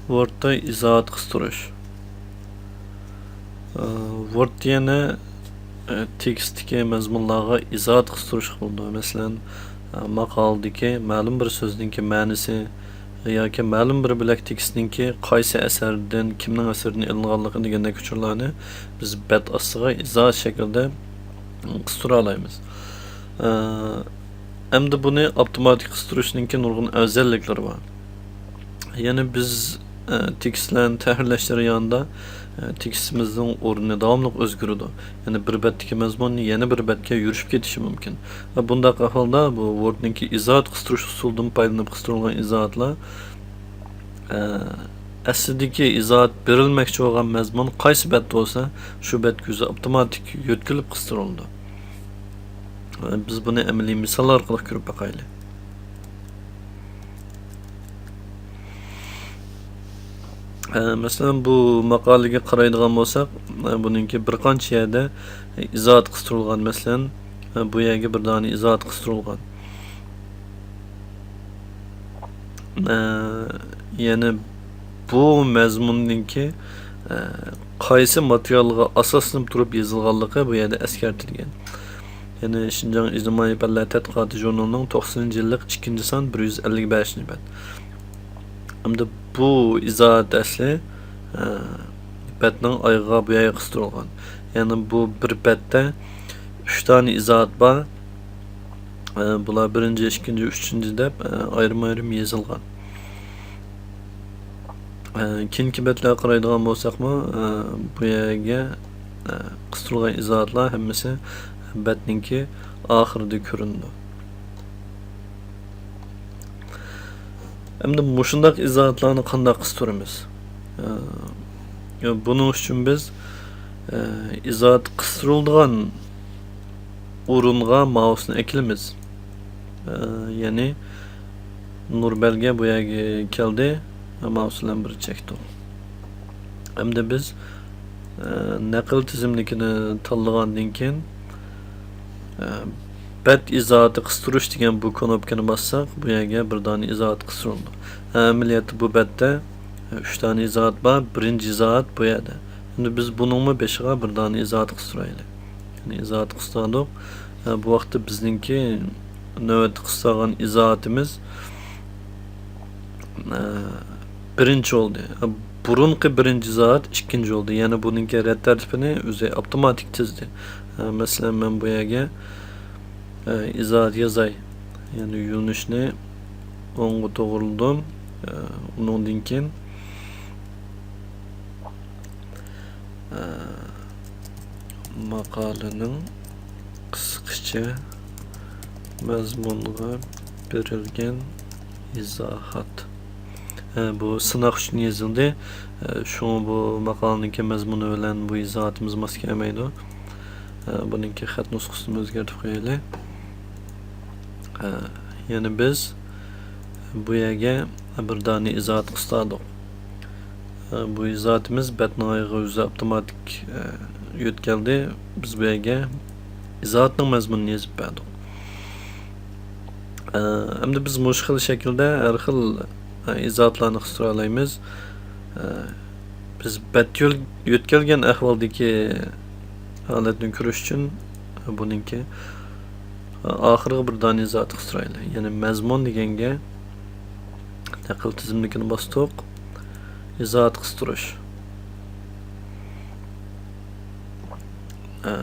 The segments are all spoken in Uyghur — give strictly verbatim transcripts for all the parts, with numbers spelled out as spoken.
ۋوردتا ئىزاھات قىستۇرۇش. ئە، ۋورد دېگەننى، ئە، تېكىستتىكى مەزمۇنلارغا ئىزاھات قىستۇرۇشقا بولىدۇ. مەسىلەن، ئە، ماقالىدىكى مەلۇم بىر سۆزنىڭكى مەنىسى ياكى مەلۇم بىر بۆلەك تېكىستنىڭكى قايسى ئەسەردىن، كىمنىڭ ئەسىرىدىن ئېلىنغانلىقى دېگەندەك ئۇچۇرلارنى بىز بەت ئاستىغا ئىزاھات شەكلىدە قىستۇرالايمىز. ئە، ئەمدى بۇنى ئاپتوماتىك قىستۇرۇشنىڭكى نۇرغۇن ئەۋزەللىكلىرى بار. يەنى بىز، ئە، تېكىستلەرنى تەھرىرلەش جەريانىدا، ئە، تېكىستىمىزنىڭ ئورنى داۋاملىق ئۆزگىرىدۇ. يەنى بىر بەتتىكى مەزمۇن يەنە بىر بەتكە يۈرۈشۈپ كېتىشى مۇمكىن. ۋە بۇنداق ئەھۋالدا بۇ ۋوردنىڭكى ئىزاھات قىستۇرۇش ئۇسۇلىدىن پايدىلىنىپ قىستۇرۇلغان ئىزاھاتلار، ئە، ئەسلىدىكى ئىزاھات بېرىلمەكچى بولغان مەزمۇن قايسى بەتتە بولسا، شۇ بەتكە ئۆزى ئاپتوماتىك يۆتكىلىپ قىستۇرۇلىدۇ. بىز بۇنى ئەمەلىي مىسال ئارقىلىق كۆرۈپ باقايلى. ئە، مەسىلەن، بۇ ماقالىگە قارايدىغان بولساق، ئە، بۇنىڭكى بىر قانچە يەردە ئىزاھات قىستۇرۇلغان. مەسىلەن، ئە، بۇ يەرگە بىر دانە ئىزاھات قىستۇرۇلغان. ئە، يەنى بۇ مەزمۇننىڭكى، ئە، قايسى ماتېرىيالغا ئاساسلىنىپ تۇرۇپ يېزىلغانلىقى بۇ يەردە ئەسكەرتىلگەن. يەنى شىنجاڭ ئىجتىمائىي پەنلەر تەتقىقاتى ژۇرنىلىنىڭ توقسىنىنچى يىللىق ئىككىنچى سان، بىر يۈز ئەللىك بەشىنچى بەت. ئەمدى بۇ ئىزاھات ئەسلى، ئە، بەتنىڭ ئايىغىغا بۇ يەرگە قىستۇرۇلغان. يەنى بۇ بىر بەتتە ئۈچ دانە ئىزاھات بار. ئە، بۇلار بىرىنچى، ئىككىنچى، ئۈچىنچى دەپ، ئە، ئايرىم-ئايرىم يېزىلغان. ئە، كېيىنكى بەتلەرگە قارايدىغان بولساقمۇ، ئە، بۇ يەرگە، ئە، قىستۇرۇلغان ئىزاھاتلار ھەممىسى بەتنىڭكى ئاخىرىدا كۆرۈنىدۇ. ئەمدى مۇشۇنداق ئىزاھاتلارنى قانداق قىستۇرىمىز؟ ئە، بۇنىڭ ئۈچۈن بىز، ئە، ئىزاھات قىستۇرۇلىدىغان ئورۇنغا مائۇسنى ئەكېلىمىز. ئە، يەنى نۇر بەلگە بۇ يەرگە كەلدى، مائۇس بىلەن بىر چەكتۇق. ئەمدى بىز، ئە، نەقىل تىزىملىكىنى تاللىغاندىن كېيىن، ئە، بەت ئىزاھاتى قىستۇرۇش دېگەن بۇ كۇنۇپكىنى باسساق، بۇ يەرگە بىر دانە ئىزاھات قىستۇرۇلىدۇ. ئە، ئەمەلىيەتتە بۇ بەتتە، ئە، ئۈچ دانە ئىزاھات بار. بىرىنچى ئىزاھات بۇ يەردە. ئەمدى بىز بۇنىڭمۇ بېشىغا بىر دانە ئىزاھات قىستۇرايلى. يەنى ئىزاھات قىستۇردۇق. ئە، بۇ ۋاقىتتا بىزنىڭكى نۆۋەتتە قىستۇرغان ئىزاھاتىمىز، ئە، بىرىنچى بولدى. ئە، بۇرۇنقى بىرىنچى ئىزاھات ئىككىنچى بولدى. يەنى بۇنىڭكى رەت تەرتىپىنى ئۆزى ئاپتوماتىك تىزدى. ئە، مەسىلەن، مەن بۇ يەرگە، ئە، ئىزاھات يازاي. يەنى يۆنىلىشنى ئوڭغا توغرىلىدىم. ئە، ئۇنىڭدىن كېيىن، ئە، ماقالىنىڭ قىسقىچە مەزمۇنغا بېرىلگەن ئىزاھات. ئە، بۇ سىناق ئۈچۈن يېزىلدى. ئە، شۇڭا بۇ ماقالىنىڭكى مەزمۇنى بىلەن بۇ ئىزاھاتىمىز ماس كەلمەيدۇ. ئە، بۇنىڭكى خەت نۇسخىسىنى ئۆزگەرتىپ قويايلى. ئە، يەنى بىز بۇ يەرگە بىر دانە ئىزاھات قىستۇردۇق. ئە، بۇ ئىزاھاتىمىز بەتنىڭ ئايىغىغا ئۆزى ئاپتوماتىك، ئە، يۆتكەلدى. بىز بۇ يەرگە ئىزاھاتنىڭ مەزمۇنىنى يېزىپ بەردۇق. ئە، ئەمدى بىز مۇشۇ خىل شەكىلدە ھەر خىل، ئە، ئىزاھاتلارنى قىستۇرالايمىز. ئە، بىز بەت يۆل-، يۆتكەلگەن ئەھۋالدىكى ھالەتنى كۆرۈش ئۈچۈن بۇنىڭكى ئاخىرىغا بىر دانە ئىزاھات قىستۇرايلى. يەنى مەزمۇن دېگەنگە نەقىل تىزىملىكىنى باستۇق. ئىزاھات قىستۇرۇش. ئە،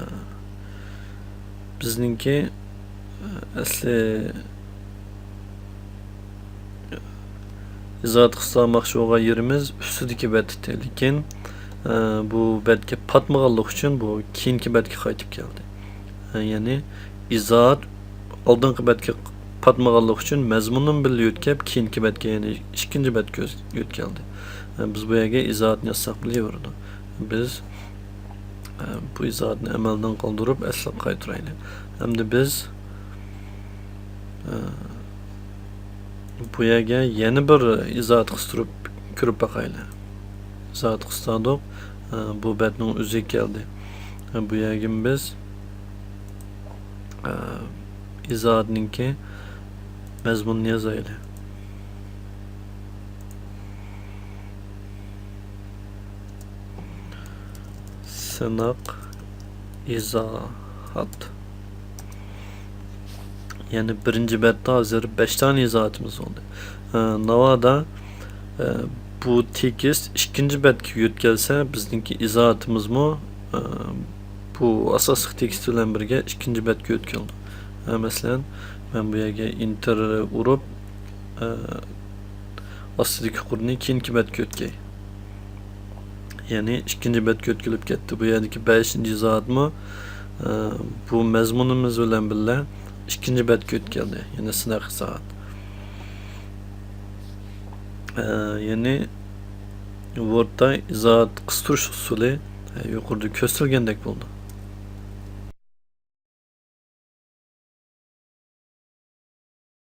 بىزنىڭكى، ئە، ئەسلى ئىزاھات قىستۇرماقچى بولغان يېرىمىز ئۈستىدىكى بەت ئىدى. لېكىن، ئە، بۇ بەتكە پاتمىغانلىقى ئۈچۈن بۇ كېيىنكى بەتكە قايتىپ كەلدى. ئە، يەنى ئىزاھات ئالدىنقى بەتكە پاتمىغانلىقى ئۈچۈن مەزمۇننىڭ بىللە يۆتكەپ، كېيىنكى بەتكە، يەنى ئىككىنچى بەتكە يۆتكەلدى. ئە، بىز بۇ يەرگە ئىزاھاتنى يازساق بولۇۋېرىدۇ. بىز ئە، بۇ ئىزاھاتنى ئەمەلدىن قالدۇرۇپ ئەسلىگە قايتۇرايلى. ئەمدى بىز، ئە، بۇ يەرگە يەنە بىر ئىزاھات قىستۇرۇپ كۆرۈپ باقايلى. ئىزاھات قىستۇردۇق. ئە، بۇ بەتنىڭ ئۆزى كەلدى. ئە، بۇ يەرگىمۇ بىز، ئە، ئىزاھاتنىڭكى مەزمۇنىنى يازايلى. سىناق ئىزاھات. يەنى بىرىنچى بەتتە ھازىر بەش دانە ئىزاھاتىمىز بولدى. ئە، ناۋادا، ئە، بۇ تېكىست ئىككىنچى بەتكە يۆتكەلسە، بىزنىڭكى ئىزاھاتىمىزمۇ، ئە، بۇ ئاساسلىق تېكىست بىلەن بىرگە ئىككىنچى بەتكە يۆتكەلدى. ئە، مەسىلەن، مەن بۇ يەرگە ئېنتېر ئۇرۇپ، ئە، ئاستىدىكى قۇرنى كېيىنكى بەتكە يۆتكەي. يەنى ئىككىنچى بەتكە يۆتكىلىپ كەتتى. بۇ يەردىكى بەشىنچى ئىزاھاتمۇ، ئە، بۇ مەزمۇنىمىز بىلەن بىللە ئىككىنچى بەتكە يۆتكەلدى. يەنى سىناق ئىزاھات. ئە، يەنى ۋوردتا ئىزاھات قىستۇرۇش ئۇسۇلى، ئە، يۇقىرىدا كۆرسىتىلگەندەك بولدى.